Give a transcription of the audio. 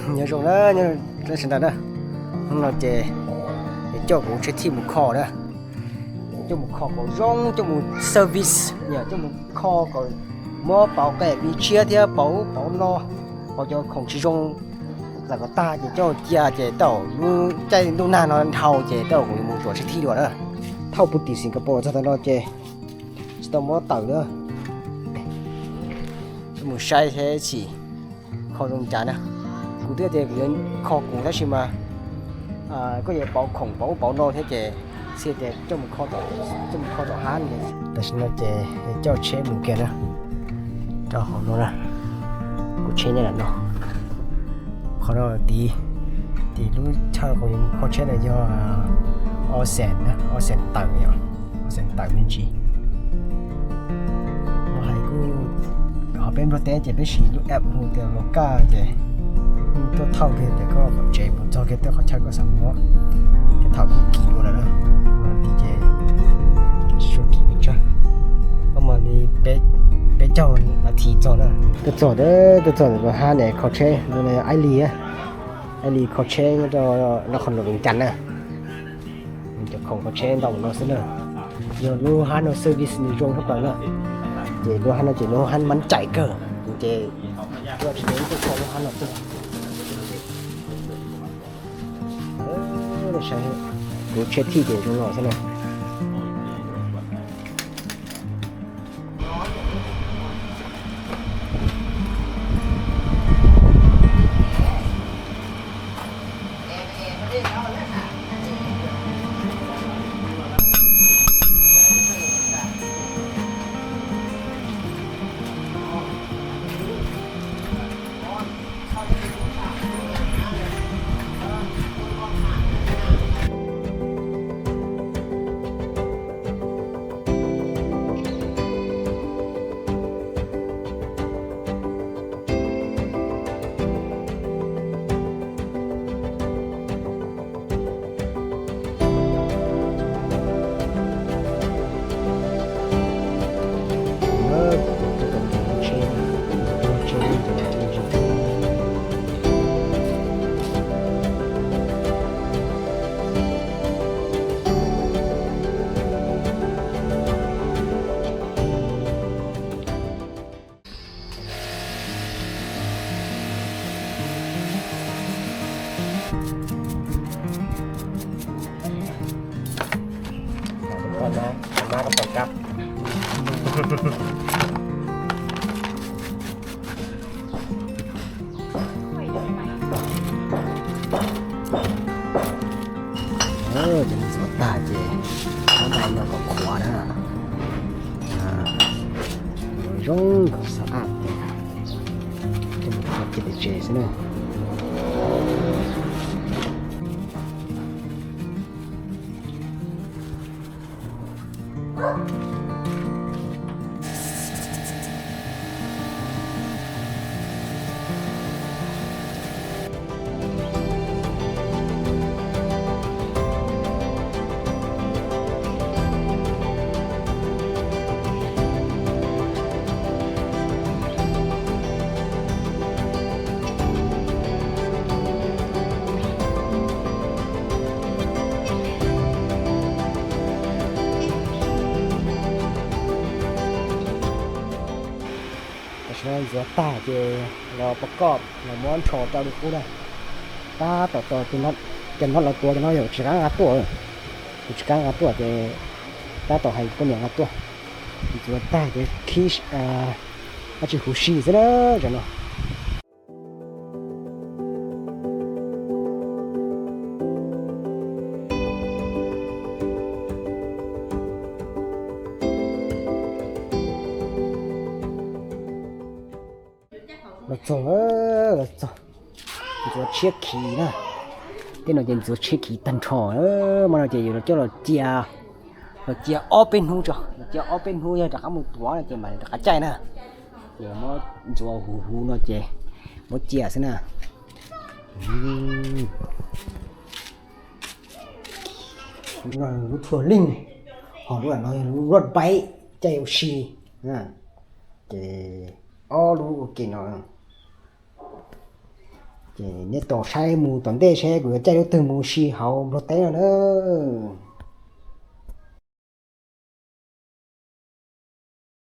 Nyob zoo na, nyob zoo sawv daws na. Hnub no ces coj kuv tsheb thij mus kho na. Coj mus kho kom zoo, coj mus service, coj mus kho kom muab pauv qe pi tshiab thiab pauv, pauv no, pauv cov khoom tsis zoo, txawm kom tag ces coj cia ces tau lub caij ntuj nag no dhau ces tau kuv yuav mus tsuam tsheb thij dua na. Thauj puag tim Singapore txog tam no ces tsis tau muab tawm na. Mus saib seb tsis kho zoo cas na. Kuv twb tias kuv yuav kho kuv tab sis mas koj yuav pauv khoom pauv ub pauv no thiab ces xij tias coj mus kho, coj mus kho tom hab no. Tam sim no ces coj tsheb mus kiag na, rau hauv no na. Kuv tsheb nyob ntawm no. Qhov no tim, tim lub chaw kuv yuav mus kho tsheb na yog ob xees, ob xees tawm, ob xees tawm me ntsis. Hais kuj, ho peb Nplog teb ces peb siv lub app hu tias Los Kaj ces tuaj thauj kiag tias koj qhov tsev puas txog kiag tej qhov chaw koj xav mus. Tej thaum kuj kim dua lawm na, ces tsis tshua kim pes tsawg, koj mam li peb caug nas this txog na. Tuaj txog, tuaj txog ntawm hab ne kho tsheb, Aib Lis, Aib Lis kho tsheb nyob rau Nab Qhoos Luam Vees Cas na. Cov khoom kho tsheb ntau no xwb na. Yog lub hab no service nws zoo tshaj plaws na. Ces lub hab no ces lub hab mab cais kawg ces tuaj tsis tau tuaj kho lub hab no xwb. Kuv tsheb thij ces zoo no xwb na. Ces ntxuav tag ces muab nta no kom qhuav na. Zoo zoo kom xav ab, ces mus kho kiag pem tsev xwb na. Tam sim no ntxuav tag ces los pov koj los muab nrho rau li qub na. Tab tom tos cov no los tuav, cov no yog tsis kam nqa tuaj, kuv tsis kam nqa tuaj ces tab tom hais poj niam nqa tuaj. Ntxuav tag ces khib, dab tsi huv si xwb na, tam no. Los txog, los txog. Ntxuav tshiab khiv na. Tej no ces ntxuav tshiab khiv tag nrho. Hmo no ces yus los coj los cia, los cia ob peb hnub tso, los cia ob peb hnub yog rov qab mus tuav no ces mam rov qab caij na. Ces muab ntxuav huv huv no ces muab cia xwb na. Lub thua leej, ho lub no yog lub road bike caij ua si. Ces ob lub ua ke no. Ces nej tos saib mus tom ntej seb kuv yuav caij lub twg mus si hauv Nplog teb no nawb.